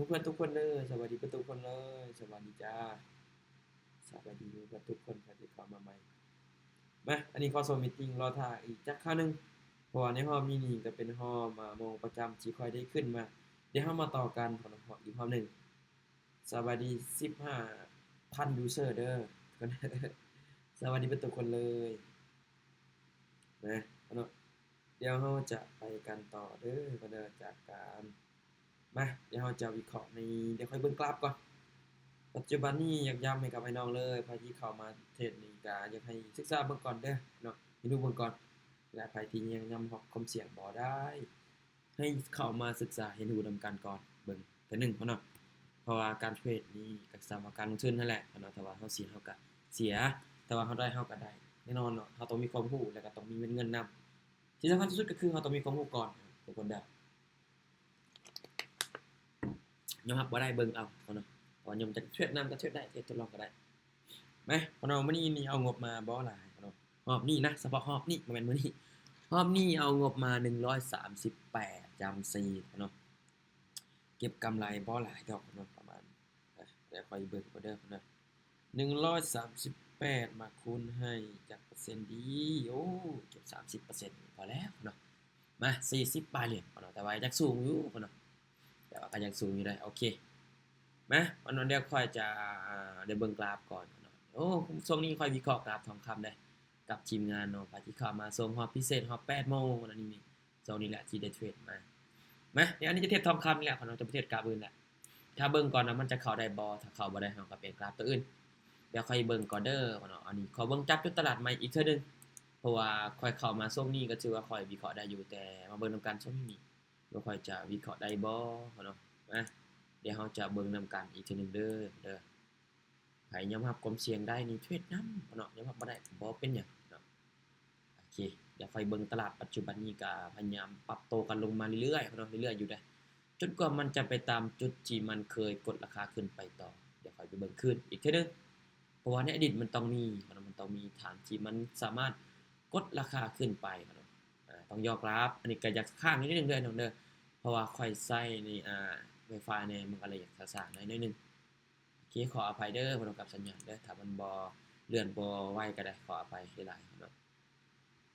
ໝູ່ເພື່ອນທຸກຄົນເດີ ສະບາຍດີເບິດທຸກຄົນເລີຍ ສະບາຍດີຈ້າ ສະບາຍດີໝູ່ເພື່ອນທຸກຄົນທີ່ເຂົ້າມາໃໝ່. ມາ ອັນນີ້ຂໍໂຊມີດຕິງ ລໍຖ້າອີກຈັກຄາວໜຶ່ງ ເພາະວ່າໃນຮອບນີ້ນີ້ກໍເປັນຮອບ ອ່າ ໂມງປະຈຳທີ່ຂ້ອຍໄດ້ຂຶ້ນມາ. ດຽວເຮົາມາຕໍ່ກັນ ອີກຮອບໜຶ່ງ. ສະບາຍດີສິບຫ້າພັນຢູເຊີເດີ ສະບາຍດີເບິດທຸກຄົນເລີຍນະເນາະ. ດຽວເຮົາຈະໄປກັນຕໍ່ເດີ ເດີ ຈາກການ ມາ ດຽວເຮົາຈະວິເຄາະໃນ ດຽວຂ້ອຍເບິ່ງກຣາຟກ່ອນ. ປັດຈຸບັນນີ້ຢາກຢ້ຳໃຫ້ກັບອ້າຍນ້ອງເລີຍ ໃຜທີ່ເຂົ້າມາເທຣດນີ້ກະຢາກໃຫ້ສຶກສາເບິ່ງກ່ອນເດີເນາະ ໃຫ້ຮູ້ເບິ່ງກ່ອນ ແລະ ໃຜທີ່ຍັງຍອມຮັບຄວາມສ່ຽງບໍ່ໄດ້ ໃຫ້ເຂົ້າມາສຶກສາຮຽນຮູ້ນຳກັນກ່ອນ ເບິ່ງເທື່ອໜຶ່ງເນາະ. ເພາະວ່າການເທຣດນີ້ກໍສຳລັບການລົງທຶນຫັ້ນແຫຼະເນາະ ຖ້າວ່າເຮົາເສຍເຮົາກໍເສຍ ຖ້າວ່າເຮົາໄດ້ເຮົາກໍໄດ້ ແນ່ນອນເນາະ ເຮົາຕ້ອງມີຄວາມຮູ້ ແລະ ກໍຕ້ອງມີເມັດເງິນນຳ. ທີ່ສຳຄັນທີ່ສຸດກໍຄືເຮົາຕ້ອງມີຄວາມຮູ້ກ່ອນທຸກຄົນເດີ. ຍອມຮັບບໍ່ໄດ້ເບິ່ງເອົາເນາະ ເພາະວ່າຍອມຈະເທຣດນຳກໍເທຣດໄດ້ ເທຣດທົດລອງກໍໄດ້. ມາ ພໍ່ນ້ອງ ມື້ນີ້ນີ້ເອົາງົບມາບໍ່ຫຼາຍເນາະ ຮອບນີ້ນະ ສະເພາະຮອບນີ້ ບໍ່ແມ່ນມື້ນີ້ ຮອບນີ້ເອົາງົບມາໜຶ່ງຮ້ອຍສາມສິບແປດຈຳສີ່ເນາະ ເກັບກຳໄລບໍ່ຫຼາຍດອກເນາະ ປະມານ ອ່ະ ດຽວຂ້ອຍເບິ່ງກ່ອນເດີເນາະ ໜຶ່ງຮ້ອຍສາມສິບແປດມາຄູນໃຫ້ຈັກເປີເຊັນດີ? ໂອ້ ເກັບສາມສິບເປີເຊັນພໍແລ້ວເນາະ. ມາ ສີ່ສິບປາຍຫຼຽນເນາະ ແຕ່ວ່າຢາກສູງຢູ່ເນາະ ແຕ່ວ່າກໍຢາກສູງຢູ່ໄດ໋. ໂອເຄ ມາ ອັນນັ້ນດຽວຂ້ອຍຈະ ອ່າ ໄດ້ເບິ່ງກຣາຟກ່ອນເນາະ. ໂອ້ ຊ່ວງນີ້ຂ້ອຍວິເຄາະກຣາຟທອງຄຳເດ້ ກັບທີມງານເນາະ ພາທີ່ເຂົ້າມາຊົມຮອບພິເສດ ຮອບແປດໂມງ ອັນນີ້ນີ້ ຊ່ວງນີ້ແຫຼະທີ່ໄດ້ເທຣດມາ. ມາ ດຽວອັນນີ້ຈະເທຣດທອງຄຳນີ້ແຫຼະເນາະ ຈະບໍ່ເທຣດກຣາຟອື່ນແຫຼະ. ຖ້າເບິ່ງກ່ອນວ່າມັນຈະເຂົ້າໄດ້ບໍ່ ຖ້າເຂົ້າບໍ່ໄດ້ເຮົາກໍປ່ຽນກຣາຟຕົວອື່ນ. ດຽວຂ້ອຍເບິ່ງກ່ອນເດີເນາະ ອັນນີ້ຂໍເບິ່ງຈັບຈຸດຕະຫຼາດໃໝ່ອີກເທື່ອໜຶ່ງ ເພາະວ່າຂ້ອຍເຂົ້າມາຊ່ວງນີ້ກໍຖືວ່າຂ້ອຍວິເຄາະໄດ້ຢູ່ ແຕ່ມາເບິ່ງນຳກັນຊ່ວງນີ້ນີ້ ວ່າຂ້ອຍຈະວິເຄາະໄດ້ບໍ່ເນາະ. ມາ ດຽວເຮົາຈະເບິ່ງນຳກັນອີກເທື່ອໜຶ່ງເດີ ເດີ. ໃຜຍອມຮັບຄວາມສ່ຽງໄດ້ນີ້ເທຣດນຳເນາະ ຍອມຮັບບໍ່ໄດ້ບໍ່ເປັນຫຍັງເນາະ. ໂອເຄ ດຽວຂ້ອຍເບິ່ງຕະຫຼາດປັດຈຸບັນນີ້ກໍພະຍາຍາມປັບໂຕກັນລົງມາເລື້ອຍໆເນາະ ເລື້ອຍໆຢູ່ເດ້ ຈົນກວ່າມັນຈະໄປຕາມຈຸດທີ່ມັນເຄີຍກົດລາຄາຂຶ້ນໄປຕໍ່. ດຽວຂ້ອຍໄປເບິ່ງຄືນອີກເທື່ອໜຶ່ງ ເພາະວ່າໃນອະດີດມັນຕ້ອງມີເນາະ ມັນຕ້ອງມີທາງທີ່ມັນສາມາດກົດລາຄາຂຶ້ນໄປເນາະ. ອາ ຕ້ອງຍອມຮັບ ອັນນີ້ກໍຢາກຄ້າງນິດໜຶ່ງເດີນ້ອງເດີ ເພາະວ່າຂ້ອຍໃຊ້ໃນ ອາ ວາຍຟາຍແດ່ ມັນກໍເລີຍຢາກຊ້າໆໜ້ອຍໜຶ່ງ. ໂອເຄ ຂໍອະໄພເດີ ບໍ່ຕ້ອງກັບສັນຍານເດີ ຖ້າມັນບໍ່ເລື່ອນບໍ່ໄວກໍໄດ້ ຂໍອະໄພຫຼາຍໆເນາະ.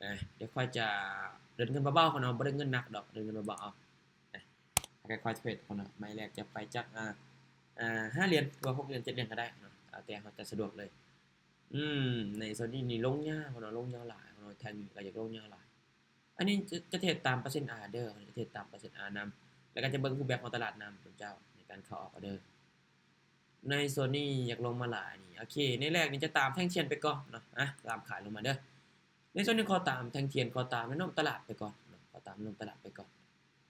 ນະ ດຽວຂ້ອຍຈະເດີນເງິນເບົາໆກ່ອນເນາະ ບໍ່ໄດ້ເງິນໜັກດອກ ເດີນເງິນເບົາໆເອົາ. ນະ ຄ່ອຍໆເທຣດກ່ອນເນາະ ໄມ້ແລກຈະໄປຈັກ ອາ ອາ ຫ້າຫຼຽນ ຫຼືວ່າຫົກຫຼຽນ ເຈັດຫຼຽນກໍໄດ້ເນາະ ແລ້ວແຕ່ເຮົາຈະສະດວກເລີຍ. ອືມ ໃນໂຊນນີ້ນີ້ລົງຍາວເນາະ ລົງຍາວຫຼາຍເນາະ ແທ່ງນີ້ກໍຢາກລົງຍາວຫຼາຍ. ອັນນີ້ຈະ ຈະເທຣດຕາມເປີເຊັນອາເດີ ຈະເທຣດຕາມເປີເຊັນອານຳ ແລ້ວກໍຈະເບິ່ງຮູບແບບຂອງຕະຫຼາດນຳເຈົ້າ ໃນການເຂົ້າອອກອອເດີ. ໃນໂຊນນີ້ຢາກລົງມາຫຼາຍນີ້ ໂອເຄ ໃນແລກນີ້ຈະຕາມແທ່ງທຽນໄປກ່ອນເນາະ ອາ ຕາມຂາຍລົງມາເດີ. ໃນໂຊນນີ້ຂໍຕາມແທ່ງທຽນ ຂໍຕາມແນວໂນ້ມຕະຫຼາດໄປກ່ອນເນາະ ຂໍຕາມແນວໂນ້ມຕະຫຼາດໄປກ່ອນ.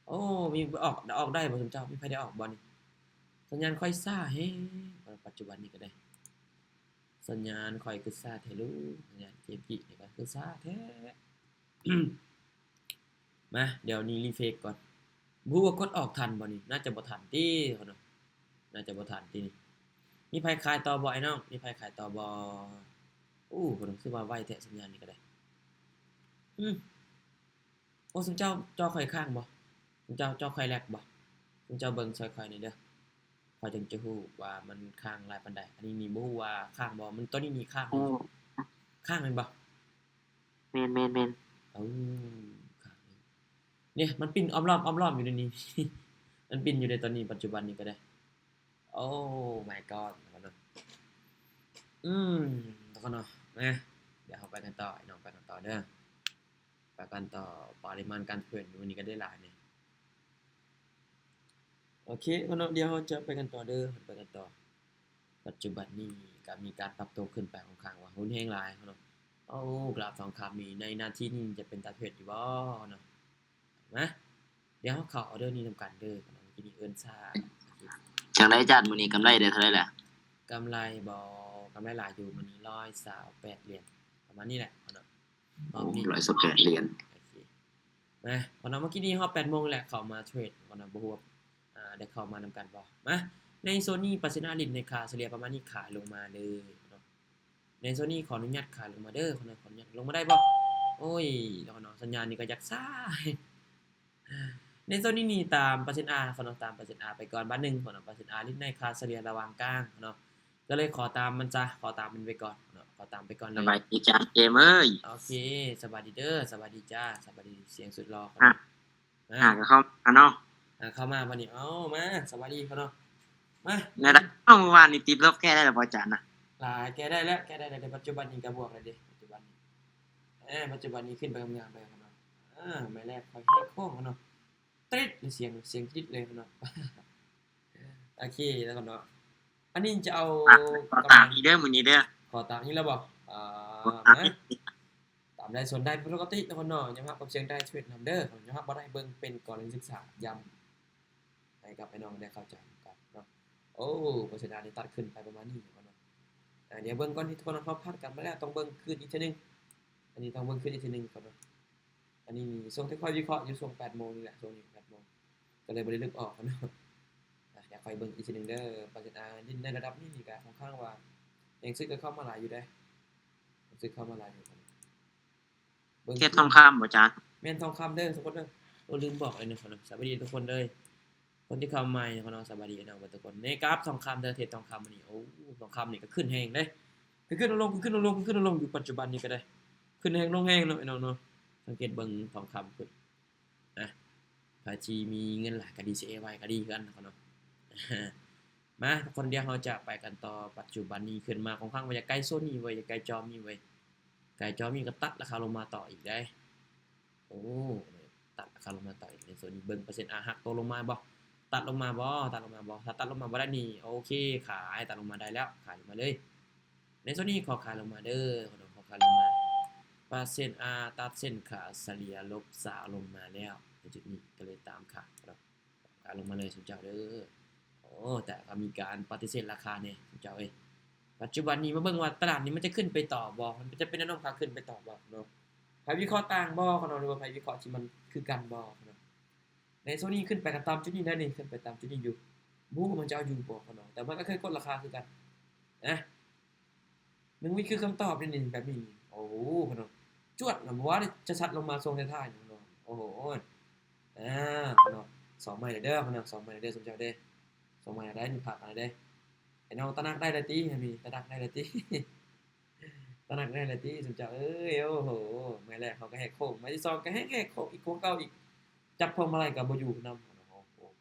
ໂອ້ ມີອອກ ອອກໄດ້ບໍ່ຊຸມເຈົ້າ? ມີໃຜໄດ້ອອກບໍ່ນີ້? ສັນຍານຂ້ອຍຊ້າແຮງ ປັດຈຸບັນນີ້ກໍໄດ້ ສັນຍານຂ້ອຍຄືຊ້າແທ້ລູກ ສັນຍານເກມກີ້ນີ້ກໍຄືຊ້າແທ້. ມາ ດຽວນີ້ຣີເຟຣຊກ່ອນ ບໍ່ຮູ້ວ່າກົດອອກທັນບໍ່ນີ້ ໜ້າຈະບໍ່ທັນຕິເນາະ ໜ້າຈະບໍ່ທັນຕິນີ້. ມີໃຜຂາຍຕໍ່ບໍ່ອ້າຍນ້ອງ? ມີໃຜຂາຍຕໍ່ບໍ່? ໂອ້ ເພິ່ນຄືວ່າໄວແທ້ ສັນຍານນີ້ກໍໄດ້. ອືມ ໂອ້ ຊຸມເຈົ້າຈໍຂ້ອຍຄ້າງບໍ່? ຊຸມເຈົ້າຈໍຂ້ອຍແລັກບໍ່? ຊຸມເຈົ້າເບິ່ງຊ່ອຍຂ້ອຍແດ່ເດີ ຂ້ອຍຈຶ່ງຈະຮູ້ວ່າມັນຄ້າງຫຼາຍປານໃດ. ອັນນີ້ນີ້ບໍ່ຮູ້ວ່າຄ້າງບໍ່ ມັນ ຕອນນີ້ນີ້ຄ້າງ ໂອ້ ຄ້າງແມ່ນບໍ່? ແມ່ນໆໆ ເອີ ຄ້າງ ນີ້ມັນປິ່ນອ້ອມລ້ອມ ອ້ອມລ້ອມຢູ່ໃນນີ້ ມັນປິ່ນຢູ່ໃນຕອນນີ້ ປັດຈຸບັນນີ້ກໍໄດ້. ໂອ້ ມາຍກອດ ທຸກຄົນເນາະ ອືມ ທຸກຄົນເນາະ ມາ ດຽວເຮົາໄປກັນຕໍ່ ໄອ້ນ້ອງ ໄປກັນຕໍ່ເດີ ປະກັນຕໍ່ ປະລິມານການເທຣດມື້ນີ້ກໍໄດ້ຫຼາຍແດ່. ໂອເຄ ເນາະ ດຽວເຮົາຈະໄປກັນຕໍ່ເດີ ໄປກັນຕໍ່. ປັດຈຸບັນນີ້ກໍມີການປັບຕົວຂຶ້ນໄປຂ້ອນຂ້າງວ່າຮຸນແຮງຫຼາຍເນາະ. ໂອ້ ກຣາຟທອງຄຳນີ້ໃນນາທີນີ້ຈະເປັນຕາເທຣດຢູ່ບໍ່ເນາະ? ມາ ດຽວເຮົາເຂົ້າອອເດີນີ້ນຳກັນເດີ ເມື່ອກີ້ນີ້ເອີ້ນຊ້າ. ໂອເຄ ຈັ່ງໃດອາຈານ ມື້ນີ້ກຳໄລໄດ້ເທົ່າໃດແຫຼະ? ກຳໄລບໍ່ ກຳໄລຫຼາຍຢູ່ ມື້ນີ້ຮ້ອຍຊາວແປດຫຼຽນ ປະມານນີ້ແຫຼະເນາະ. ໂອ້ ຮ້ອຍຊາວແປດຫຼຽນ ໂອເຄ ມາ ເພາະເນາະ ເມື່ອກີ້ນີ້ຮອບແປດໂມງແຫຼະ ເຂົ້າມາເທຣດເນາະ ບໍ່ຮູ້ວ່າ ອ່າ ໄດ້ເຂົ້າມານຳກັນບໍ່. ມາ ໃນໂຊນນີ້ປາເຊັນອາລິນໃນຄ່າສະເລ່ຍປະມານນີ້ ຂາຍລົງມາເລີຍເນາະ. ໃນໂຊນນີ້ຂໍອະນຸຍາດຂາຍລົງມາເດີ ຂໍອະນຸຍາດລົງມາໄດ້ບໍ່? ໂອ້ຍ ເນາະ ສັນຍານນີ້ກໍຢາກຊ້າ ໃນໂຊນນີ້ນີ້ຕາມເປີເຊັນອາເນາະ ຕາມເປີເຊັນອາໄປກ່ອນບາດໜຶ່ງເນາະ ເປີເຊັນອາຫຼິ້ນໃນຄ່າສະເລ່ຍລະຫວ່າງກາງເນາະ ກໍເລີຍຂໍຕາມມັນຊະ ຂໍຕາມມັນໄປກ່ອນເນາະ ຂໍຕາມໄປກ່ອນເລີຍ. ສະບາຍດີຈານເກມເອີຍ. ໂອເຄ ສະບາຍດີເດີ ສະບາຍດີຈ້າ ສະບາຍດີສຽງສຸດຫຼໍ່ຂອງ ອ່ະ ເຮົາ ອ່າ ຫາກໍເຂົ້າມາເນາະ ຫາເຂົ້າມາບັດນີ້ ເອົາ ມາ ສະບາຍດີເຂົາເນາະ ມາ ແນວໃດເນາະ ມື້ວານນີ້ຕິດລົບແກ້ໄດ້ແລ້ວບໍ່ອາຈານນະ? ຫຼາຍ ແກ້ໄດ້ແລ້ວ ແກ້ໄດ້ແລ້ວ ແຕ່ປັດຈຸບັນນີ້ກໍບວກແລ້ວເດ້ ປັດຈຸບັນນີ້ ເອີ ປັດຈຸບັນນີ້ຂຶ້ນໄປງາມໆເລີຍເນາະ ເອີ ໄມ້ແລກຄ່ອຍແຮກໂຄ້ງເນາະ ຕຣິດ ສຽງ ສຽງຕຣິດເລີຍເນາະ ໂອເຄ ແລ້ວເນາະ ອັນນີ້ຈະເອົາ ຂໍຕາມອີກເດີມື້ນີ້ເດີ ຂໍຕາມອີກແລ້ວບໍ່? ອ່າ ຂໍຕາມ ມາ ຕາມໄດ້ສ່ວນໄດ້ປົກກະຕິທຸກຄົນເນາະ ຍອມຮັບຄວາມສ່ຽງໄດ້ເທຣດນຳເດີ ຍອມຮັບບໍ່ໄດ້ເບິ່ງເປັນກໍລະນີສຶກສາ ຢ້ຳໃຫ້ກັບໄອ້ນ້ອງໄດ້ເຂົ້າໃຈນຳກັນເນາະ ໂອ້ ເປີເຊັນອານີ້ຕັດຂຶ້ນໄປປະມານນີ້ເນາະ ອ່າ ດຽວເບິ່ງກ່ອນທີ່ທຸກຄົນເຮົາພາດກັນມາແລ້ວ ຕ້ອງເບິ່ງຄືນອີກເທື່ອໜຶ່ງ ອັນນີ້ຕ້ອງເບິ່ງຄືນອີກເທື່ອໜຶ່ງກ່ອນເນາະ ອັນນີ້ຊ່ວງທີ່ຂ້ອຍວິເຄາະຢູ່ຊ່ວງແປດໂມງນີ້ແຫຼະ ຊ່ວງນີ້ແປດໂມງ ກໍເລີຍບໍ່ໄດ້ລຶກອອກເນາະ ອ່າ ດຽວຄ່ອຍເບິ່ງອີກເທື່ອໜຶ່ງເດີ ເປີເຊັນອາຫຼິ້ນໃນລະດັບນີ້ນີ້ກໍຄ່ອນຂ້າງວ່າແຮງຊື້ກໍເຂົ້າມາຫຼາຍຢູ່ເດ້ ແຮງຊື້ເຂົ້າມາຫຼາຍຢູ່ ເບິ່ງເທຣດທອງຄຳບໍ່ຈານ? ແມ່ນທອງຄຳເດີທຸກຄົນເດີ ໂອ້ ລືມບອກເລີຍເນາະ ສະບາຍດີທຸກຄົນເດີ ຄົນທີ່ເຂົ້າໃໝ່ເນາະ ສະບາຍດີເນາະເບິດທຸກຄົນ ໃນກາບທອງຄຳເດີ ເທຣດທອງຄຳມື້ນີ້ ໂອ້ ທອງຄຳນີ້ກໍຂຶ້ນແຮງເດ້ ຂຶ້ນໆລົງໆ ຂຶ້ນໆລົງໆ ຂຶ້ນໆລົງໆ ຢູ່ປັດຈຸບັນນີ້ກໍໄດ້ ຂຶ້ນແຮງລົງແຮງເນາະ ໄອ້ນ້ອງເນາະ ສັງເກດເບິ່ງທອງຄຳຂຶ້ນ ນະ ໃຜທີ່ມີເງິນຫຼາຍກໍດີ ຊິເອໄວກໍດີຄືກັນເນາະ ມາທຸກຄົນ ດຽວເຮົາຈະໄປກັນຕໍ່ ປັດຈຸບັນນີ້ຂຶ້ນມາຂ້ອນຂ້າງວ່າຢາກໃກ້ໂຊນນີ້ເວີຍ ຢາກໃກ້ຈອມນີ້ເວີຍ ໃກ້ຈອມນີ້ກໍຕັດລາຄາລົງມາຕໍ່ອີກເດ້ ໂອ້ ຕັດລາຄາລົງມາຕໍ່ອີກ ໃນໂຊນນີ້ເບິ່ງເປີເຊັນອາຫັກຕົວລົງມາບໍ່ ຕັດລົງມາບໍ່ ຕັດລົງມາບໍ່ ຖ້າຕັດລົງມາບໍ່ໄດ້ນີ້ ໂອເຄ ຂາຍ ຕັດລົງມາໄດ້ແລ້ວ ຂາຍລົງມາເລີຍ ໃນໂຊນນີ້ຂໍຂາຍລົງມາເດີ ຂໍຂາຍລົງມາ ເປີເຊັນອາຕັດເສັ້ນຄ່າສະເລ່ຍລົບສາວລົງມາແລ້ວ ໃນຈຸດນີ້ກໍເລີຍຕາມຂາຍເນາະ ຂາຍລົງມາເລີຍຊຸມເຈົ້າເດີ ໂອ້ ແຕ່ກໍມີການປະຕິເສດລາຄາແດ່ຊຸມເຈົ້າເອີຍ ປັດຈຸບັນນີ້ມາເບິ່ງວ່າຕະຫຼາດນີ້ມັນຈະຂຶ້ນໄປຕໍ່ບໍ່ ມັນຈະເປັນແນວໂນ້ມຂາຂຶ້ນໄປຕໍ່ບໍ່ເນາະ ໃຜວິເຄາະຕ່າງບໍ່ເນາະ ຫຼືວ່າໃຜວິເຄາະທີ່ມັນຄືກັນບໍ່ເນາະ ໃນໂຊນນີ້ຂຶ້ນໄປກໍຕາມຈຸດນີ້ໄດ້ນີ້ ຂຶ້ນໄປຕາມຈຸດນີ້ຢູ່ ບໍ່ຮູ້ວ່າມັນຈະເອົາຢູ່ບໍ່ເນາະ ແຕ່ມັນກໍເຄີຍກົດລາຄາຄືກັນນະ ໜຶ່ງວິຄືຄຳຕອບນີ້ ແບບນີ້ ໂອ້ໂຫ ເນາະ ຈວດນະ ບໍ່ວ່າຈະຊັດລົງມາຊ່ວງທ້າຍໆນີ້ເນາະ ໂອ້ໂຫ ອ່າ ເນາະ ສອງໄມ້ເດີ ເນາະ ສອງໄມ້ເດີ ຊຸມເຈົ້າເດີ ສອງໄມ້ໄດ້ນີ້ ພັກກັນເດີ ໄອ້ນ້ອງຕະໜັກໄດ້ແລ້ວຕິ ອັນນີ້ຕະໜັກໄດ້ແລ້ວຕິ ຕະໜັກໄດ້ແລ້ວຕິ ຊຸມເຈົ້າເອີຍ ໂອ້ໂຫ ໄມ້ແລກເຮົາກໍແຫກໂຄ້ງ ໄມ້ທີສອງກໍແຫກ ແຫກໂຄ້ງອີກ ໂຄ້ງເກົ່າອີກ ຈັບພວງມາໄລກໍບໍ່ຢູ່ນຳ ໂອ້ໂຫ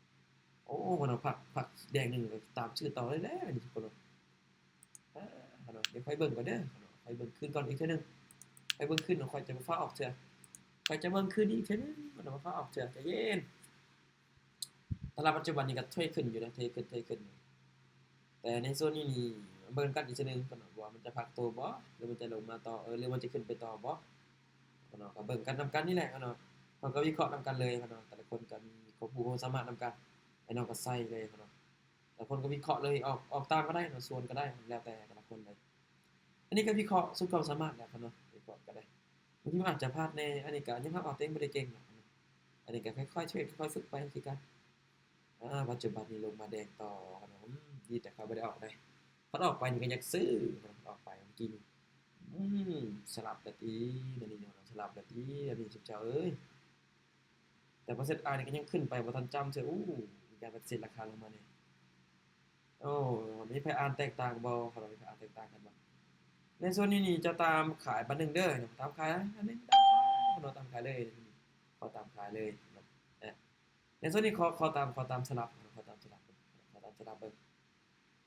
ໂອ້ ເນາະ ພັກ ພັກແດງໜຶ່ງ ຕາມຊື່ຕໍ່ໄດ້ແລ້ວ ອັນນີ້ທຸກຄົນເນາະ ອ່າ ເນາະ ດຽວຂ້ອຍເບິ່ງກ່ອນເດີ ຂ້ອຍເບິ່ງຄືນກ່ອນອີກເທື່ອໜຶ່ງ ຂ້ອຍເບິ່ງຄືນ ຂ້ອຍຈະບໍ່ຟ້າວອອກເທື່ອ ຂ້ອຍຈະເບິ່ງຄືນອີກເທື່ອໜຶ່ງ ບໍ່ໄດ້ຟ້າວອອກເທື່ອ ໃຈເຢັນ ຕະຫຼາດປັດຈຸບັນນີ້ກໍເທຣດຂຶ້ນຢູ່ເດ້ ເທຣດຂຶ້ນ ເທຣດຂຶ້ນ ແຕ່ໃນໂຊນນີ້ນີ້ ເບິ່ງກັນອີກເທື່ອໜຶ່ງກ່ອນເນາະ ວ່າມັນຈະພັກໂຕບໍ່ ຫຼືມັນຈະລົງມາຕໍ່ ເອີ ຫຼືມັນຈະຂຶ້ນໄປຕໍ່ບໍ່ເນາະ ກໍເບິ່ງກັນນຳກັນນີ້ແຫຼະເນາະ ເຮົາກໍວິເຄາະນຳກັນເລີຍເນາະ ແຕ່ລະຄົນກໍມີຄວາມຮູ້ຄວາມສາມາດນຳກັນ ໄອ້ນ້ອງກໍໃສ່ເລີຍເນາະ ແຕ່ລະຄົນກໍວິເຄາະເລີຍ ອອກ ອອກຕາມກໍໄດ້ເນາະ ສວນກໍໄດ້ ແລ້ວແຕ່ແຕ່ລະຄົນເລີຍ ອັນນີ້ກໍວິເຄາະສຸດຄວາມສາມາດແຫຼະເນາະ ວິເຄາະກໍໄດ້ ບາງທີມັນອາດຈະພາດແດ່ ອັນນີ້ກໍຍອມຮັບເອົາ ແຕ່ບໍ່ໄດ້ເກັ່ງດອກເນາະ ອັນນີ້ກໍຄ່ອຍໆເທຣດ ຄ່ອຍໆຝຶກໄປຄືກັນ ອ່າ ປັດຈຸບັນນີ້ລົງມາແດງຕໍ່ເນາະ ອືມ ດີແຕ່ຂ້ອຍບໍ່ໄດ້ອອກເດ້ ຄັນອອກໄປນີ້ກໍຢາກຊື້ ຄັນອອກໄປເມື່ອກີ້ນີ້ ອືມ ສະຫຼັບແລ້ວຕິ ດຽວນີ້ເນາະ ສະຫຼັບແລ້ວຕິ ດຽວນີ້ຊຸມເຈົ້າເອີຍ ແຕ່ເປີເຊັນອານີ້ກໍຍັງຂຶ້ນໄປບໍ່ທັນຈ້ຳເທື່ອ ໂອ້ ມີການປະຕິເສດລາຄາລົງມາແດ່ ໂອ້ ມີໃຜອ່ານແຕກຕ່າງບໍ່? ເຂົາເຈົ້າມີໃຜອ່ານແຕກຕ່າງກັນບໍ່? ໃນສ່ວນນີ້ນີ້ຈະຕາມຂາຍບາດໜຶ່ງເດີ ຕາມຂາຍບາດໜຶ່ງ ຕາມຂາຍເນາະ ຕາມຂາຍເລີຍ ຂໍຕາມຂາຍເລີຍເນາະ ໃນສ່ວນນີ້ຂໍ ຂໍຕາມ ຂໍຕາມສະຫຼັບ ຂໍຕາມສະຫຼັບ ຂໍຕາມສະຫຼັບເບິ່ງ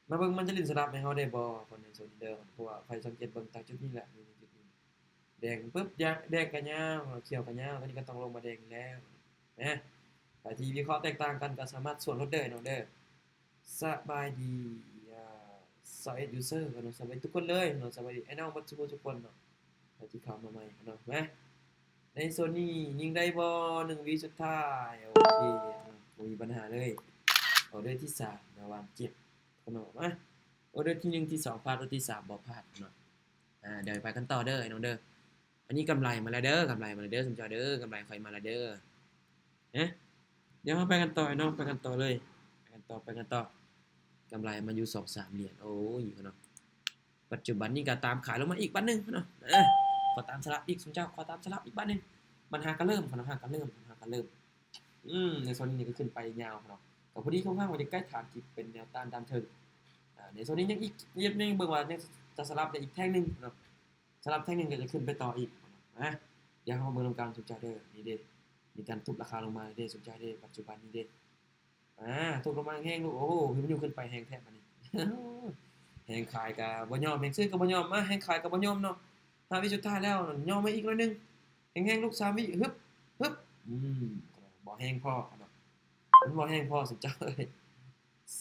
ມາເບິ່ງມັນຈະຫຼິ້ນສະຫຼັບໃຫ້ເຮົາໄດ້ບໍ່ ຄົນໃນໂຊນນີ້ເດີ ເພາະວ່າຂ້ອຍສັງເກດເບິ່ງຕາມຈຸດນີ້ແຫຼະ ຢູ່ໃນຈຸດນີ້ ແດງປຶບ ແດງ ແດງກະຍາວ ຂຽວກະຍາວ ຕອນນີ້ກໍຕ້ອງລົງມາແດງອີກແລ້ວ ນະ ໃຜທີ່ວິເຄາະແຕກຕ່າງກັນກໍສາມາດສວນລົດເດີເນາະເດີ ສະບາຍດີ ອ່າ ຊາວເອັດຢູເຊີເນາະ ສະບາຍດີທຸກຄົນເລີຍເນາະ ສະບາຍດີອ້າຍນ້ອງເບິດສູ່ຜູ້ທຸກຄົນເນາະ ໃຜທີ່ເຂົ້າມາໃໝ່ເນາະ ມາ ໃນໂຊນນີ້ຍິງໄດ້ບໍ່ ໜຶ່ງວິສຸດທ້າຍ ໂອເຄ ບໍ່ມີບັນຫາເລີຍ ອໍເດີທີສາມ ລະຫວ່າງເຈັບ ເນາະ ມາ ອໍເດີທີໜຶ່ງ ທີສອງ ພາດ ອໍເດີທີສາມບໍ່ພາດເນາະ ອ່າ ດຽວໄປກັນຕໍ່ເດີ ໄອ້ນ້ອງເດີ ອັນນີ້ກຳໄລມາແລ້ວເດີ ກຳໄລມາແລ້ວເດີ ຊຸມເຈົ້າເດີ ກຳໄລຂ້ອຍມາແລ້ວເດີ ເນາະ ດຽວເຮົາໄປກັນຕໍ່ ໄອ້ນ້ອງ ໄປກັນຕໍ່ເລີຍ ໄປກັນຕໍ່ ໄປກັນຕໍ່ ກຳໄລມາຢູ່ສອງສາມຫຼຽນ ໂອ້ຍ ເນາະ ປັດຈຸບັນນີ້ກໍຕາມຂາຍລົງມາອີກບາດໜຶ່ງເນາະ ເອີ ຂໍຕາມສະຫຼັບອີກ ຊຸມເຈົ້າ ຂໍຕາມສະຫຼັບອີກບາດໜຶ່ງ ມັນຫາກະເລີ່ມເນາະ ຫາກະເລີ່ມ ຫາກະເລີ່ມ ອືມ ໃນໂຊນນີ້ກໍຂຶ້ນໄປຍາວເນາະ ກໍພໍດີຂ້ອງໆວ່າຈະໃກ້ຖານທີ່ເປັນແນວຕ້ານດ້ານເທິງ. ອາ ໃນໂຊນນີ້ຍັງອີກ ຍັງເບິ່ງວ່າຍັງຈະສະຫຼັບໄດ້ອີກແທ່ງໜຶ່ງເນາະ ສະຫຼັບແທ່ງໜຶ່ງກໍຈະຂຶ້ນໄປຕໍ່ອີກ. ອາ ດຽວເຮົາມາເບິ່ງນຳກັນ ສົນໃຈເດີ ນີ້ເດ້ ມີການທຸບລາຄາລົງມາເດ້ ສົນໃຈເດ້ ປັດຈຸບັນນີ້ເດ້ ອາ ທຸບລົງມາແຮງໆ ໂອ້ ມັນຢູ່ຂຶ້ນໄປແຮງແທ້ບາດນີ້ ແຮງຂາຍກໍບໍ່ຍອມ ແຮງຊື້ກໍບໍ່ຍອມ ມາ ແຮງຂາຍກໍບໍ່ຍອມເນາະ. ຫ້າວິສຸດທ້າຍແລ້ວ ຍອມມາອີກໜ້ອຍໜຶ່ງ ແຮງໆ ລູກ ສາມວິ ຮຶບ ຮຶບ ອືມ ບໍ່ແຮງພໍເນາະ ມັນບໍ່ແຮງພໍ ສົນໃຈເດີ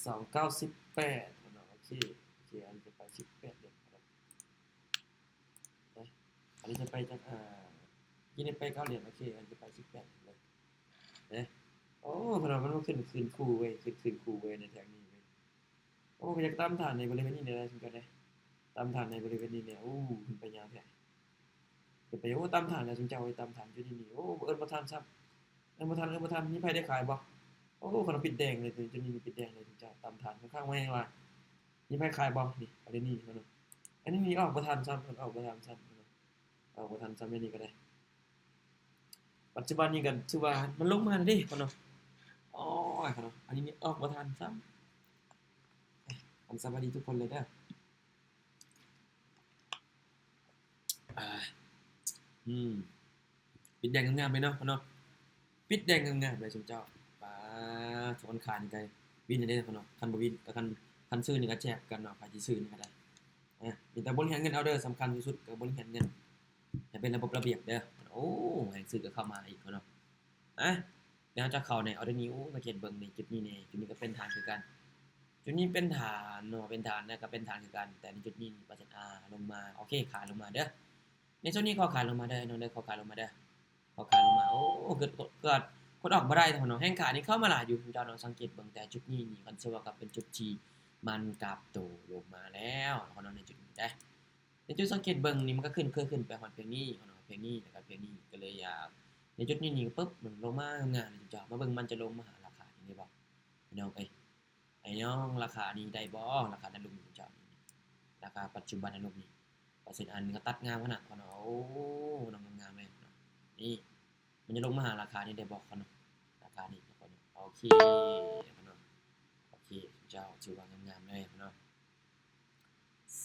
ສອງເກົ້າສິບແປດເນາະ. ໂອເຄ ໂອເຄ ອັນນີ້ຈະໄປສິບແປດເດ ເນາະ ອັນນີ້ຈະໄປຈັກ ອາ ກິນໄດ້ໄປເກົ້າຫຼຽນ ໂອເຄ ອັນນີ້ຈະໄປສິບແປດເລີຍ ເນາະ. ໂອ້ ເພິ່ນວ່າມັນມາຂຶ້ນຄືນຄູ່ເວີຍ ຂຶ້ນຄືນຄູ່ເວີຍ ໃນແທ່ງນີ້ເວີຍ. ໂອ້ ກໍຢາກຕາມຖານໃນບໍລິເວນນີ້ແດ່ ຊຸມເຈົ້າເດ້ ຕາມຖານໃນບໍລິເວນນີ້ແດ່. ໂອ້ ຂຶ້ນໄປຍາວແທ້ ຂຶ້ນໄປ ໂອ້ ຕາມຖານແລ້ວຊຸມເຈົ້າເອີຍ ຕາມຖານຈຸດນີ້ນີ້ ໂອ້ ເອີ້ນບໍ່ທັນຊ້ຳ ເອີ້ນບໍ່ທັນ ເອີ້ນບໍ່ທັນ. ມີໃຜໄດ້ຂາຍບໍ່? ໂອ້ ຄັນວ່າປິດແດງເລີຍ ຈຸດນີ້ນີ້ປິດແດງເລີຍຊຸມເຈົ້າ ຕາມຖານຂ້ອນຂ້າງແຮງວ່າ ມີໃຜຂາຍບໍ່? ນີ້ ປະເດັນນີ້ເນາະ ອັນນີ້ນີ້ອອກບໍ່ທັນຊ້ຳ ອອກບໍ່ທັນຊ້ຳ ອອກບໍ່ທັນຊ້ຳ ແນວນີ້ກໍໄດ້. ປັດຈຸບັນນີ້ກໍຖືວ່າມັນລົງມາແລ້ວເດ້ເນາະ ໂອ້ຍເນາະ ອັນນີ້ນີ້ອອກບໍ່ທັນຊ້ຳ. ອັນ ສະບາຍດີທຸກຄົນເລີຍເດີ ອາ ອືມ ປິດແດງງາມໆເລີຍເນາະ ເນາະ ປິດແດງງາມໆເລີຍຊຸມເຈົ້າ. ປາດ ຄົນຂາຍນີ້ກໍວິນເດ້ເນາະ ຄັນບໍ່ວິນກໍ ຄັນ ຄັນຊື້ນີ້ກໍແຈກກັນເນາະ ໃຜທີ່ຊື້ນີ້ກໍໄດ້. ອາ ມີແຕ່ບໍລິຫານເງິນເອົາເດີ ສຳຄັນທີ່ສຸດກໍບໍລິຫານເງິນໃຫ້ເປັນລະບົບລະບຽບເດີ. ໂອ້ ແຮງຊື້ກໍເຂົ້າມາອີກເນາະ ອາ ແລ້ວຈະເຂົ້າໃນອໍເດີນີ້ ໂອ້ ສັງເກດເບິ່ງໃນຈຸດນີ້ແດ່ ຈຸດນີ້ກໍເປັນຖານຄືກັນ ຈຸດນີ້ເປັນຖານເນາະ ເປັນຖານ ແລ້ວກໍເປັນຖານຄືກັນ ແຕ່ໃນຈຸດນີ້ເປີເຊັນອາລົງມາ ໂອເຄ ຂາຍລົງມາເດີ ໃນໂຊນນີ້ຂໍຂາຍລົງມາເດີ ນ້ອງເດີ ຂໍຂາຍລົງມາເດີ ຂໍຂາຍລົງມາ. ໂອ້ ເກີດ ເກີດ ເກີດກົດອອກບໍ່ໄດ້ເນາະ ແຮງຂາຍນີ້ເຂົ້າມາຫຼາຍຢູ່ເຈົ້າເນາະ. ສັງເກດເບິ່ງແຕ່ຈຸດນີ້ນີ້ ຄັນຊິວ່າກໍເປັນຈຸດທີ່ມັນກັບໂຕລົງມາແລ້ວເນາະ ໃນຈຸດນີ້ໄດ໋ ໃນຈຸດສັງເກດເບິ່ງນີ້ ມັນກໍຂຶ້ນ ເຄີຍຂຶ້ນໄປຮອດພຽງນີ້ເນາະ ພຽງນີ້ ແລ້ວກໍພຽງນີ້ ກໍເລີຍຢາກ ໃນຈຸດນີ້ນີ້ປຶບ ມັນລົງມາງາມໆເລີຍເຈົ້າ. ມາເບິ່ງມັນຈະລົງມາຫາລາຄານີ້ໄດ້ບໍ່ ພີ່ນ້ອງເອີຍ ໄອ້ນ້ອງ ລາຄານີ້ໄດ້ບໍ່? ລາຄາໃນລຸ່ມນີ້ເຈົ້າ ລາຄາປັດຈຸບັນໃນລຸ່ມນີ້ ເປີເຊັນອານີ້ກໍຕັດງາມຂະໜາດເນາະ ໂອ້ ນ້ອງ ງາມໆເລີຍເນາະ. ນີ້ ມັນຈະລົງມາຫາລາຄານີ້ໄດ້ບໍ່ເນາະ ລາຄານີ້ເນາະ. ໂອເຄເນາະ ໂອເຄ ເຈົ້າ ຖືວ່າງາມໆເລີຍເນາະ.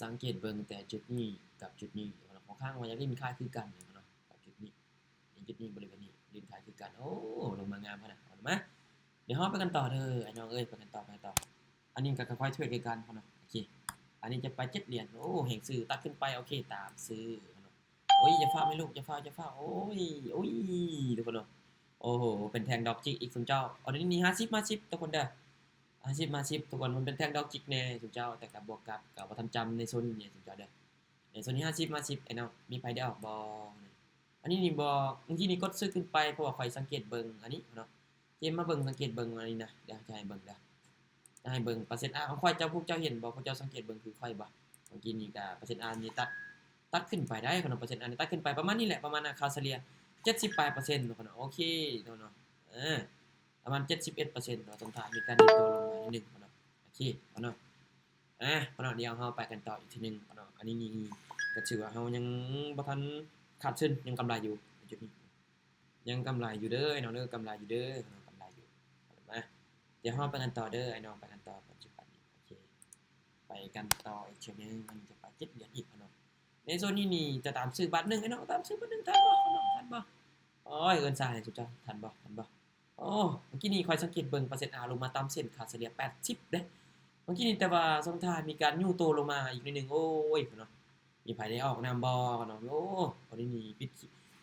ສັງເກດເບິ່ງແຕ່ຈຸດນີ້ກັບຈຸດນີ້ເນາະ ຂ້ອນຂ້າງວ່າຢາກຫຼິ້ນຂາຍຄືກັນເນາະ ກັບຈຸດນີ້ ໃນຈຸດນີ້ ບໍລິເວນນີ້ຫຼິ້ນຂາຍຄືກັນ. ໂອ້ ລົງມາງາມຂະໜາດ ເອົາມາ ດຽວເຮົາໄປກັນຕໍ່ເດີ ອ້າຍນ້ອງເອີຍ ໄປກັນຕໍ່ ໄປກັນຕໍ່. ອັນນີ້ກໍຄ່ອຍເທຣດຄືກັນເນາະ ໂອເຄ ອັນນີ້ຈະໄປເຈັດຫຼຽນ. ໂອ້ ແຮງຊື້ ຕັດຂຶ້ນໄປ ໂອເຄ ຕາມຊື້ເນາະ. ໂອ້ຍ ຢ່າຟ້າວແມ່ລູກ ຢ່າຟ້າວ ຢ່າຟ້າວ ໂອ້ຍ ໂອ້ຍ ທຸກຄົນເນາະ ໂອ້ໂຫ ເປັນແທ່ງດອກຈິກອີກ ຊຸມເຈົ້າ. ອໍເດີນີ້ຫ້າສິບມາສິບ ທຸກຄົນເດີ ຫ້າສິບມາສິບ ທຸກຄົນ ມັນເປັນແທ່ງດອກຈິກແດ່ ຊຸມເຈົ້າ ແຕ່ກໍບວກກັບ ກໍບໍ່ທັນຈຳໃນໂຊນນີ້ ຊຸມເຈົ້າເດີ. ໃນໂຊນນີ້ຫ້າສິບມາສິບ ອ້າຍນ້ອງ ມີໃຜໄດ້ອອກບໍ່? ອັນນີ້ນີ້ບໍ່ ເມື່ອກີ້ນີ້ກົດຊື້ຂຶ້ນໄປ ເພາະວ່າຂ້ອຍສັງເກດເບິ່ງອັນນີ້ເນາະ ເຈມມາເບິ່ງ ສັງເກດເບິ່ງອັນນີ້ນະ ດຽວຈະໃຫ້ເບິ່ງເດີ ຈະໃຫ້ເບິ່ງເປີເຊັນອາຂອງຂ້ອຍ. ເຈົ້າ ພວກເຈົ້າເຫັນບໍ່? ພວກເຈົ້າສັງເກດເບິ່ງຄືຂ້ອຍບໍ່? ເມື່ອກີ້ນີ້ກໍເປີເຊັນອານີ້ຕັດ ຕັດຂຶ້ນໄປໄດ້ເນາະ ເປີເຊັນອານີ້ຕັດຂຶ້ນໄປປະມານນີ້ແຫຼະ ປະມານລາຄາສະເລ່ຍເຈັດສິບປາຍເປີເຊັນເນາະ. ໂອເຄເນາະ ເອີ ປະມານເຈັດສິບເອັດເປີເຊັນເນາະ. ສົມຖ້າມີການດີດໂຕລົງມາໜ້ອຍໜຶ່ງເນາະ ໂອເຄເນາະ. ອາ ເນາະ ດຽວເຮົາໄປກັນຕໍ່ອີກເທື່ອໜຶ່ງເນາະ. ອັນນີ້ນີ້ກໍຖືວ່າເຮົາຍັງບໍ່ທັນຂາດທຶນ ຍັງກຳໄລຢູ່ໃນຈຸດນີ້ ຍັງກຳໄລຢູ່ເດີ ອ້າຍນ້ອງເດີ ກຳໄລຢູ່ເດີ ກຳໄລຢູ່. ມາ ດຽວເຮົາໄປກັນຕໍ່ເດີ ອ້າຍນ້ອງ ໄປກັນຕໍ່ປັດຈຸບັນນີ້. ໂອເຄ ໄປກັນຕໍ່ອີກເທື່ອໜຶ່ງ ມັນຈະໄປເຈັດຫຼຽນອີກເນາະ. ໃນໂຊນນີ້ນີ້ຈະຕາມຊື້ບາດໜຶ່ງ ອ້າຍນ້ອງ ຕາມຊື້ບາດໜຶ່ງ ທັນບໍ່ ທັນບໍ່? ໂອ້ຍ ເອີ້ນຊ້າໃຫ້ຊຸມເຈົ້າ ທັນບໍ່ ທັນບໍ່? ໂອ້ ເມື່ອກີ້ນີ້ຂ້ອຍສັງເກດເບິ່ງເປີເຊັນອາລົງມາຕາມເສັ້ນຄ່າສະເລ່ຍແປດສິບເດ້ ເມື່ອກີ້ນີ້ ແຕ່ວ່າຊ່ວງທ້າຍມີການຍູ້ໂຕລົງມາອີກໜ້ອຍໜຶ່ງ. ໂອ້ຍເນາະ ມີໃຜໄດ້ອອກນຳບໍ່ເນາະ? ໂອ້ ຕອນນີ້ນີ້ປິດ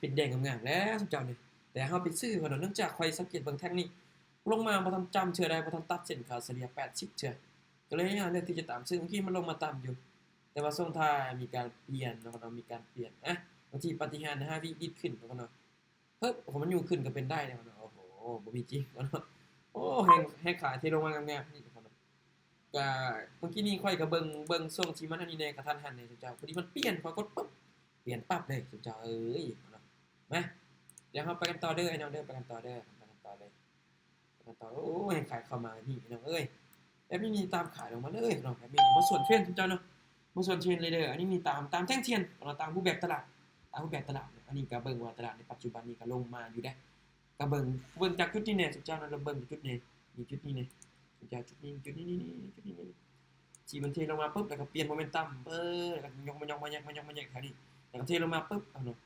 ປິດແດງງາມໆແລ້ວຊຸມເຈົ້ານີ້ ແຕ່ເຮົາໄປຊື້ເນາະ ເນື່ອງຈາກຂ້ອຍສັງເກດເບິ່ງແທ່ງນີ້ລົງມາບໍ່ທັນຈຳເທື່ອໃດ ບໍ່ທັນຕັດເສັ້ນຄ່າສະເລ່ຍແປດສິບເທື່ອ ກໍເລີຍຍັງເລືອກທີ່ຈະຕາມຊື້. ເມື່ອກີ້ມັນລົງມາຕ່ຳຢູ່ ແຕ່ວ່າຊ່ວງທ້າຍມີການປ່ຽນເນາະ ມີການປ່ຽນ ອະ ບາງທີປາຕິຫານຫ້າວິດີດຂຶ້ນເນາະ. ເຮີ້ຍ ໂອ້ໂຫ ມັນຍົກຂຶ້ນກໍເປັນໄດ້ເນາະ. ໂອ້ໂຫ ບໍ່ມີຈິງເນາະ. ໂອ້ ແຮງ ແຮງຂາຍເທລົງມາງາມໆນີ້ເນາະ. ກະເມື່ອກີ້ນີ້ຂ້ອຍກໍເບິ່ງ ເບິ່ງຊ່ວງທີ່ມັນອັນນີ້ແດ່ ກະທັນຫັນແດ່ຊຸມເຈົ້າ. ພໍດີມັນປ່ຽນ ຂ້ອຍກົດປຶບ ປ່ຽນປັບເລີຍຊຸມເຈົ້າເອີຍເນາະ. ມາ ດຽວເຮົາໄປກັນຕໍ່ເດີ ອ້າຍນ້ອງເດີ ໄປກັນຕໍ່ເດີ ໄປກັນຕໍ່ເລີຍ. ແລ້ວກໍ ໂອ້ຍ ຂາຍເຂົ້າມາແບບນີ້ພີ່ນ້ອງເອີຍ ແບບນີ້ນີ້ຕາມຂາຍລົງມາເລີຍເນາະ. ແບບນີ້ນີ້ບໍ່ສວນເທຣນເຈົ້າເນາະ ບໍ່ສວນເທຣນເລີຍເດີ. ອັນນີ້ນີ້ຕາມ ຕາມແທ່ງທຽນເນາະ ຕາມຮູບແບບຕະຫຼາດ ຕາມຮູບແບບຕະຫຼາດ. ອັນນີ້ກໍເບິ່ງວ່າຕະຫຼາດໃນປັດຈຸບັນນີ້ກໍລົງມາຢູ່ເດ້ ກໍເບິ່ງ ເບິ່ງຈາກຈຸດນີ້ແດ່ ຊຸມເຈົ້ານະ ລອງເບິ່ງຈຸດນີ້ ນີ້ຈຸດນີ້ແດ່ ຊຸມເຈົ້າ ຈຸດນີ້ ຈຸດນີ້ ນີ້ ນີ້ ຈຸດນີ້ ນີ້ ທີ່ມັນເທລົງມາປຶບ ແລ້ວກໍປ່ຽນໂມເມັນຕັມ ເອີ ແລ້ວກໍຍົກມາ ຍົກມາ ຍົກມາ ຍົກມາ ຍົກມາແທງນີ້ ແລ້ວກໍເທລົງມາປຶບ ເອົາເນາະ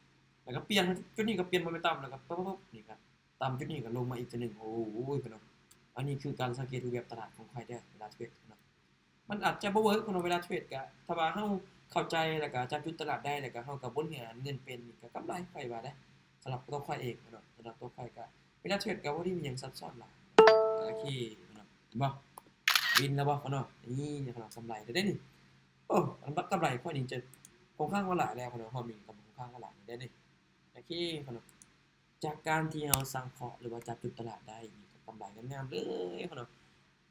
ແລ້ວກໍປ່ຽນ ຈຸດນີ້ກໍປ່ຽນໂມເມັນຕັມ ແລ້ວກໍປຶບ ນີ້ກໍ ຕາມຈຸດນີ້ກໍລົງມາອີກເທື່ອໜຶ່ງ. ໂອ້ຍ ພີ່ນ້ອງ ອັນນີ້ຄືການສັງເກດຮູບແບບຕະຫຼາດຂອງຂ້ອຍເດີ ເວລາເທຣດເນາະ. ມັນອາດຈະບໍ່ເວີກເນາະ ເວລາເທຣດກະ ຖ້າວ່າເຮົາເຂົ້າໃຈ ແລ້ວກະຈັບຈຸດຕະຫຼາດໄດ້ ແລ້ວກະເຮົາກະບໍລິຫານເງິນເປັນນີ້ກະກຳໄລ ຂ້ອຍວ່າເດ້. ສຳລັບຕົວຂ້ອຍເອງເນາະ ສຳລັບຕົວຂ້ອຍກະ ເວລາເທຣດກະບໍ່ໄດ້ມີຫຍັງຊັບຊ້ອນຫຼາຍ. ໂອເຄເນາະ ເຫັນບໍ່? ວິນແລ້ວບໍ່ເນາະ? ນີ້ເນາະ ກຳໄລແລ້ວເດ້ນີ້. ໂອ້ ອັນບັດກຳໄລຂ້ອຍນີ້ຈະຄ່ອນຂ້າງວ່າຫຼາຍແລ້ວເນາະ ຮອບນີ້ກະຄ່ອນຂ້າງວ່າຫຼາຍແລ້ວເດ້ນີ້. ໂອເຄເນາະ. ຈາກການທີ່ເຮົາສັງເຄາະ ຫຼືວ່າຈັບຈຸດຕະຫຼາດໄດ້ນີ້ ກໍກຳໄລງາມໆເລີຍເນາະ.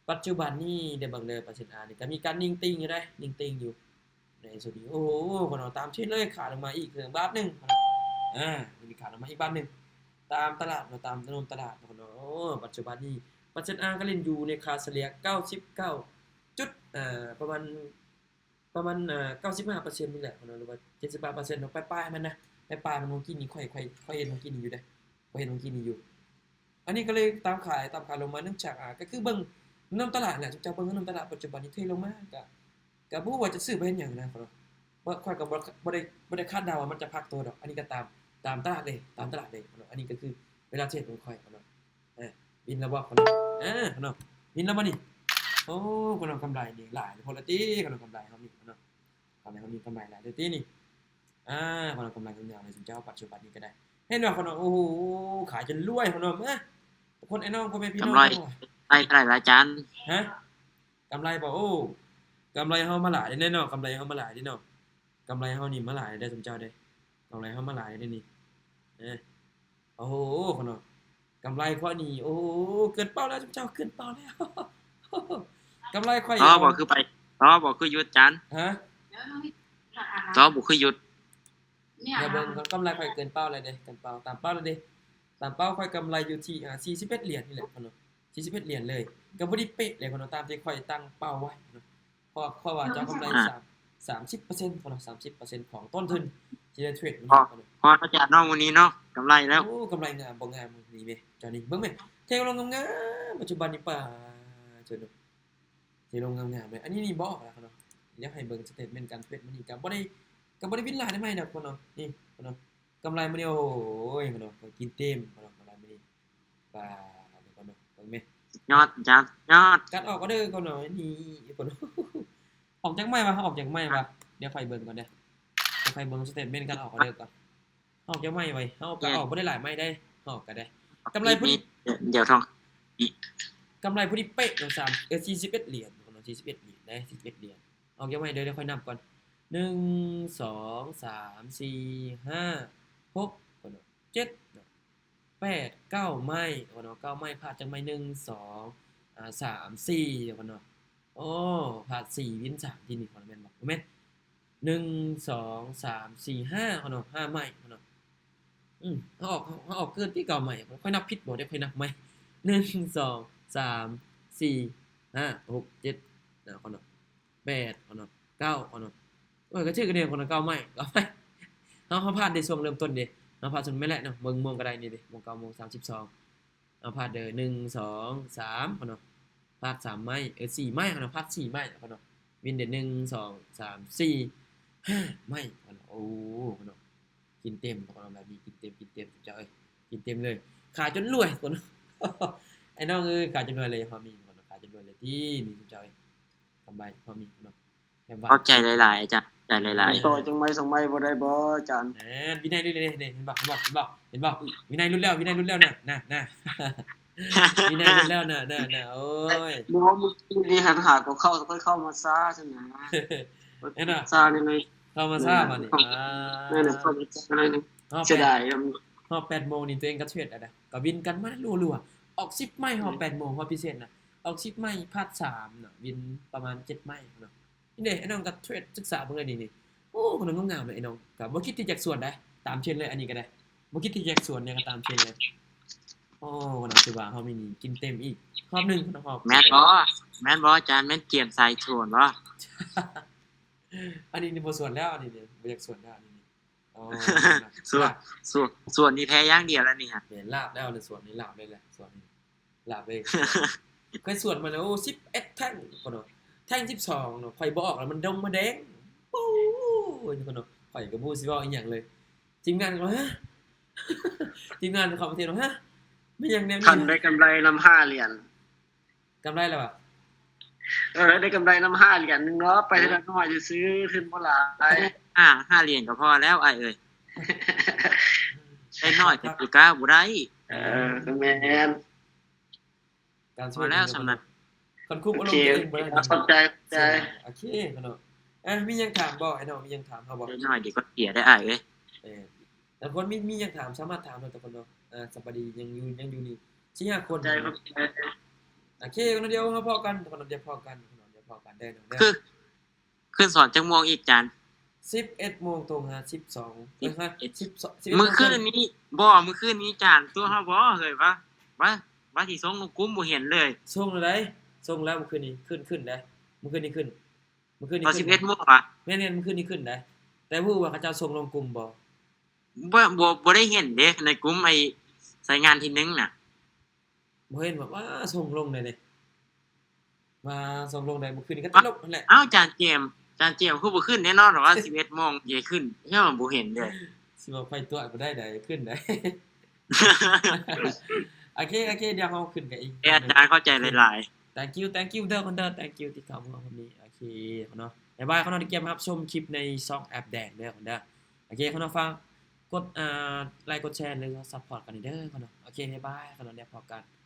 ປັດຈຸບັນນີ້ໄດ້ເບິ່ງເດີ ເປີເຊັນອານີ້ກໍມີການນິ່ງຕິ່ງຢູ່ເດ້ ນິ່ງຕິ່ງຢູ່ໃນຊຸດນີ້. ໂອ້ໂຫ ເນາະ ຕາມເທຣນເລີຍ ຂາຍລົງມາອີກເຖິງບາດໜຶ່ງເນາະ. ອາ ມີຂາຍລົງມາອີກບາດໜຶ່ງ ຕາມຕະຫຼາດເນາະ ຕາມລະນວມຕະຫຼາດເນາະ. ໂອ້ ປັດຈຸບັນນີ້ ເປີເຊັນອາກໍຫຼິ້ນຢູ່ໃນຄ່າສະເລ່ຍເກົ້າສິບເກົ້າຈຸດ ເອີ ປະມານ ປະມານ ເອີ ເກົ້າສິບຫ້າເປີເຊັນນີ້ແຫຼະເນາະ ຫຼືວ່າເຈັດສິບຫ້າເປີເຊັນເນາະ ປາຍໆມັນນະ ປາຍໆມັນ. ເມື່ອກີ້ນີ້ຂ້ອຍ ຂ້ອຍ ຂ້ອຍເຫັນເມື່ອກີ້ນີ້ຢູ່ເດ້ ຂ້ອຍເຫັນເມື່ອກີ້ນີ້ຢູ່. ອັນນີ້ກໍເລີຍຕາມຂາຍ ຕາມຂາຍລົງມາ ເນື່ອງຈາກ ອາ ກໍຄືເບິ່ງນຳຕະຫຼາດແຫຼະ ເຈົ້າເບິ່ງນຳຕະຫຼາດ ປັດຈຸບັນນີ້ເທລົງມາ ກໍ ກໍບໍ່ຮູ້ວ່າຈະຊື້ໄປເຮັດຫຍັງນະເນາະ. ຂ້ອຍກໍບໍ່ ບໍ່ໄດ້ ບໍ່ໄດ້ຄາດເດົາວ່າມັນຈະພັກໂຕດອກ. ອັນນີ້ກໍຕາມ ຕາມຕະຫຼາດເລີຍ ຕາມຕະຫຼາດເລີຍເນາະ. ອັນນີ້ກໍຄືເວລາເທຣດຂອງຂ້ອຍເນາະ. ເອີ ວິນແລ້ວບໍ່ເນາະ? ເອີ ເນາະ ວິນແລ້ວບໍ່ນີ້? ໂອ້ ເນາະ ກຳໄລນີ້ຫຼາຍໂພດລະຕິ ເນາະ ກຳໄລເຮົານີ້ເນາະ ກຳໄລເຮົານີ້ກຳໄລຫຼາຍເລີຍຕິນີ້. ອາ ເນາະ ກຳໄລງາມໆເລີຍ ຊຸມເຈົ້າ ປັດຈຸບັນນີ້ກໍໄດ້ ເຫັນບໍ່ເນາະ? ໂອ້ໂຫ ຂາຍຈົນລວຍເນາະ. ມາ ທຸກຄົນ ໄອ້ນ້ອງ ພໍ່ແມ່ພີ່ນ້ອງ ກຳໄລ ໄດ້ເທົ່າໃດລະອາຈານ? ຮະ? ກຳໄລບໍ່? ໂອ້ ກຳໄລເຮົາມາຫຼາຍເດ້ເນາະ ກຳໄລເຮົາມາຫຼາຍເດ້ເນາະ ກຳໄລເຮົານີ້ມາຫຼາຍເດ້ ຊຸມເຈົ້າເດ້ ກຳໄລເຮົາມາຫຼາຍເດ້ນີ້. ເອີ ໂອ້ໂຫ ເນາະ ກຳໄລຂ້ອຍນີ້ ໂອ້ໂຫ ເກີນເປົ້າແລ້ວ ເຈົ້າ ເກີນເປົ້າແລ້ວ. ກຳໄລຂ້ອຍ ຕໍ່ບໍ່ຄືໄປ ຕໍ່ບໍ່ຄືຢຸດ ຈານ? ຮະ? ຕໍ່ບໍ່ຄືຢຸດ? ດຽວເບິ່ງກ່ອນ ກຳໄລຂ້ອຍເກີນເປົ້າແລ້ວເດ້ ເກີນເປົ້າ ຕາມເປົ້າແລ້ວເດ້ ຕາມເປົ້າຂ້ອຍກຳໄລຢູ່ທີ່ ອ່າ ສີ່ສິບເອັດຫຼຽນນີ້ແຫຼະ ເນາະ. ສີ່ສິບເອັດຫຼຽນເລີຍ ກໍພໍດີເປະເລີຍເນາະ ຕາມທີ່ຂ້ອຍຕັ້ງເປົ້າໄວ້ເນາະ. ເພາະ ເພາະວ່າເຈົ້າກຳໄລ ສາມ ສາມສິບເປີເຊັນເນາະ ສາມສິບເປີເຊັນຂອງຕົ້ນທຶນທີ່ໄດ້ເທຣດມື້ນີ້ເນາະ. ພໍ ພໍເນາະ ຈານເນາະ ມື້ນີ້ເນາະ ກຳໄລແລ້ວ. ໂອ້ ກຳໄລງາມບໍ່ງາມນີ້ແມະ ເຈົ້ານີ້ ເບິ່ງແມະ ແທງລົງງາມໆ ປັດຈຸບັນນີ້ ປາດ ເຈົ້າເນາະ ແທງລົງງາມໆເລີຍ. ອັນນີ້ນີ້ບໍ່ອອກແລ້ວເນາະ ຢາກໃຫ້ເບິ່ງສະເຕດເມັນການເທຣດມື້ນີ້ ກໍບໍ່ໄດ້ ກໍບໍ່ໄດ້ວິນຫຼາຍນຳໃຫ້ດອກເນາະ. ນີ້ເນາະ ກຳໄລມື້ນີ້ ໂອ້ຍ ເນາະ ກິນເຕັມເນາະ ກຳໄລມື້ນີ້. ປາດ ເບິ່ງແມະ ຍອດ ຍອດ ຍອດ ການອອກອໍເດີກ່ອນເນາະ ນີ້ກ່ອນ ອອກຈັກໄມ້ວະ ເຮົາອອກຈັກໄມ້ວະ? ດຽວຂ້ອຍເບິ່ງກ່ອນເດີ ດຽວຂ້ອຍເບິ່ງສະເຕດເມັນການອອກອໍເດີກ່ອນ. ເຮົາອອກຈັກໄມ້ໄວ້ ເຮົາກໍອອກບໍ່ໄດ້ຫຼາຍໄມ້ໃດ ເຮົາອອກກໍໄດ້ ກຳໄລພໍດີ ດຽວ ດຽວທ້ອງ ກຳໄລພໍດີເປະເນາະ ສາມ ເອີ ສີ່ສິບເອັດຫຼຽນເນາະ ສີ່ສິບເອັດຫຼຽນເດ້ ສີ່ສິບເອັດຫຼຽນ. ອອກຈັກໄມ້ເດີ ດຽວຂ້ອຍນັບກ່ອນ ໜຶ່ງ ສອງ ສາມ ສີ່ ຫ້າ ຫົກ ເຈັດ ແປດ ເກົ້າໄມ້ເນາະ ເກົ້າໄມ້ ພາດຈັກໄມ້ ໜຶ່ງ ສອງ ອາ ສາມ ສີ່ເນາະ. ໂອ້ ພາດສີ່ວິນສາມທີ່ນີ້ ແມ່ນບໍ່? ບໍ່ແມ່ນ ໜຶ່ງ ສອງ ສາມ ສີ່ ຫ້າເນາະ ຫ້າໄມ້ເນາະ. ອືມ ເຮົາອອກ ເຮົາອອກເກີນຕິ ເກົ້າໄມ້ ຂ້ອຍນັບຜິດບໍ່ ດຽວຂ້ອຍນັບໃໝ່ ໜຶ່ງ ສອງ ສາມ ສີ່ ຫ້າ ຫົກ ເຈັດເນາະ ແປດເນາະ ເກົ້າເນາະ. ເອີ ກໍຖືກເດ້ ຄົນລະເກົ້າໄມ້ ເກົ້າໄມ້. ເຮົາ ເຮົາພາດໃນຊ່ວງເລີ່ມຕົ້ນເດ້ ເຮົາພາດຊ່ວງແມ່ນແຫຼະເນາະ ເບິ່ງໂມງກໍໄດ້ນີ້ເດ້ ໂມງເກົ້າໂມງສາມສິບສອງ ເຮົາພາດເດີ ໜຶ່ງ ສອງ ສາມເນາະ ພາດສາມໄມ້ ເອີ ສີ່ໄມ້ເນາະ ພາດສີ່ໄມ້ເນາະ ວິນເດີ ໜຶ່ງ ສອງ ສາມ ສີ່ ຫ້າໄມ້ເນາະ. ໂອ້ ເນາະ ກິນເຕັມເນາະ ແບບນີ້ກິນເຕັມ ກິນເຕັມ ເຈົ້າເອີຍ ກິນເຕັມເລີຍ ຂາຍຈົນລວຍ ເນາະ. ໄອ້ນ້ອງເອີຍ ຂາຍຈົນລວຍເລີຍ ພໍມີ ຂາຍຈົນລວຍເລີຍຕິ ນີ້ ເຈົ້າເອີຍ ກຳໄລພໍມີເນາະ. ຂອບໃຈຫຼາຍໆ ອາຈານ ຂອບໃຈຫຼາຍໆ. ຕໍ່ຈັກໄມ້ສອງໄມ້ບໍ່ໄດ້ບໍ່ ອາຈານ? ແໜ່ ວິໄນຫຼຸດເດ້ ເຫັນບໍ່ ເຫັນບໍ່ ເຫັນບໍ່ ເຫັນບໍ່? ວິໄນຫຼຸດແລ້ວ ວິໄນຫຼຸດແລ້ວນະ ນະ ນະ ວິໄນຫຼຸດແລ້ວນະ ນະ ນະ. ໂອ້ຍ ບໍ່ ມື້ກີ້ນີ້ຫັ້ນຫາກໍເຂົ້າ ຂ້ອຍເຂົ້າມາຊ້າຊັ້ນນະ ເຫັນບໍ່ ຊ້າໜ້ອຍໜຶ່ງ ເຂົ້າມາຊ້າບາດນີ້. ອາ ແມ່ນ ເຂົ້າມາຊ້າໜ້ອຍໜຶ່ງ ເສຍດາຍ. ຮອດແປດໂມງນີ້ຕົວເອງກໍເທຣດແລ້ວນະ ກໍວິນກັນມາລັວໆ ອອກສິບໄມ້ຮອດແປດໂມງ ຮອດພິເສດນະ ອອກສິບໄມ້ ພາດສາມເນາະ ວິນປະມານເຈັດໄມ້ເນາະ. ນີ້ເດ້ ໄອ້ນ້ອງກໍເທຣດສຶກສາເບິ່ງເລີຍນີ້ ນີ້. ໂອ້ ຄົນງາມໆເດ້ ໄອ້ນ້ອງ ກໍບໍ່ຄິດທີ່ຈະສວນໄດ້ ຕາມເທຣນເລີຍ ອັນນີ້ກໍໄດ້ ບໍ່ຄິດທີ່ຈະສວນເລີຍ ກໍຕາມເທຣນເລີຍ. ໂອ້ ຄົນທີ່ວ່າເຮົາມີນີ້ກິນເຕັມອີກຮອບໜຶ່ງເນາະ. ແມ່ນບໍ່ ແມ່ນບໍ່ອາຈານ ແມ່ນກຽມສາຍສວນບໍ່? ອັນນີ້ນີ້ບໍ່ສວນແລ້ວ ອັນນີ້ນີ້ບໍ່ຢາກສວນແລ້ວ ອັນນີ້ນີ້ ອໍ ສວນ ສວນ ສວນນີ້ແພ້ຢ່າງດຽວແລ້ວນີ້ຮະ. ແມ່ນ ລາບແລ້ວ ສວນນີ້ລາບເລີຍແຫຼະ ສວນນີ້ລາບເລີຍ. ເຄີຍສວນມາແລ້ວ ໂອ້ ສິບເອັດແທ່ງ ຄົນວ່າ ແທ່ງສິບສອງເນາະ ຂ້ອຍບໍ່ອອກແລ້ວ ມັນດົງມາແດງ ໂອ້ຍ ຄົນວ່າ ຂ້ອຍກໍບໍ່ຮູ້ຊິເວົ້າອີ່ຫຍັງເລີຍ. ທີມງານກໍ ຮະ ທີມງານຄອມເມນເທນວ່າ ຮະ ແມ່ນຫຍັງແນວນີ້ ຄັນໄດ້ກຳໄລນຳຫ້າຫຼຽນ ກຳໄລແລ້ວຫວາ? ເອີ ໄດ້ກຳໄລນຳຫ້າຫຼຽນໜຶ່ງເນາະ ໄປເທື່ອລະໜ້ອຍຊື່ໆ ທຶນບໍ່ຫຼາຍ. ຫ້າ ຫ້າຫຼຽນກໍພໍແລ້ວອ້າຍເອີຍ ໄດ້ໜ້ອຍແຕ່ຄືກ້າບໍ່ໄດ້. ເອີ ແມ່ນ ການຊ່ວຍ ພໍແລ້ວສ່ຳນັ້ນ ຄັນຄຸມອາລົມຕົວເອງບໍ່ໄດ້ ຂອບໃຈ ຂອບໃຈ. ໂອເຄເນາະ ອ່າ ມີຫຍັງຖາມບໍ່ອ້າຍນ້ອງ? ມີຫຍັງຖາມເຮົາບໍ່? ໄດ້ໜ້ອຍດີກວ່າເສຍເດີອ້າຍເອີຍ. ເອີ ແຕ່ຄົນມີ ມີຫຍັງຖາມ ສາມາດຖາມໄດ້ທຸກຄົນເນາະ. ອ່າ ສະບາຍດີ ຍັງຢູ່ ຍັງຢູ່ນີ້ສີ່ຫ້າຄົນ. ໂອເຄ ດຽວເຮົາພໍ້ກັນ ດຽວພໍ້ກັນ ດຽວພໍ້ກັນເດີ ດຽວ ຄື ຄືສອນຈັກໂມງອີກຈານ? ສິບເອັດໂມງຕົງຫາສິບສອງ ສິບເອັດ ສິບສອງ ມື້ຄືນນີ້ ບໍ່ ມື້ຄືນນີ້ຈານຕົວະເຮົາບໍ່ເຮີ້ຍ? ວ່າ ວ່າ ວ່າຊິສົ່ງລົງກຸ່ມ ບໍ່ເຫັນເລີຍ. ສົ່ງແລ້ວໃດ໋ ສົ່ງແລ້ວມື້ຄືນນີ້ ຂຶ້ນ ຂຶ້ນໄດ໋ ມື້ຄືນນີ້ຂຶ້ນ ມື້ຄືນນີ້ຂຶ້ນ ສິບເອັດໂມງຫວາ? ແມ່ນໆ ມື້ຄືນນີ້ຂຶ້ນໄດ໋ ແຕ່ບໍ່ຮູ້ວ່າເຂົາເຈົ້າສົ່ງລົງກຸ່ມບໍ່? ບໍ່ ບໍ່ ບໍ່ໄດ້ເຫັນເດ້ ໃນກຸ່ມໄອ້ສາຍງານທີໜຶ່ງນະ. ບໍ່ເຫັນວ່າ ວ່າສົ່ງລົງໄດ້ເດ້ ວ່າສົ່ງລົງໄດ້ ມື້ຄືນນີ້ກໍຕະຫຼົກຫັ້ນແຫຼະ. ອ້າວ ຈານເຈມ ຈານເຈມຄືບໍ່ຂຶ້ນແນ່ນອນວ່າສິບເອັດໂມງເດ ຂຶ້ນ ຍັງບໍ່ເຫັນເດ້. ຊິວ່າຂ້ອຍຕົວະບໍ່ໄດ້ໃດ ຂຶ້ນໄດ໋. ໂອເຄ ໂອເຄ ດຽວເຮົາຂຶ້ນກັນອີກ. ອາຈານ ຂອບໃຈຫຼາຍໆ. Thank you, thank you ເດີຄົນເດີ thank you ທີ່ເຂົ້າມາຮອບນີ້. ໂອເຄເນາະ ບາຍບາຍເນາະ ທີ່ເກັບຮັບຊົມຄລິບໃນຊ່ອງແອັບແດງເດີຄົນເດີ. ໂອເຄເນາະ ຝາກກົດ ອ່າ ໄລກົດແຊ ຫຼື ຊັບພອດກັນເດີເນາະ. ໂອເຄ ບາຍບາຍເນາະ ດຽວພໍ້ກັນ.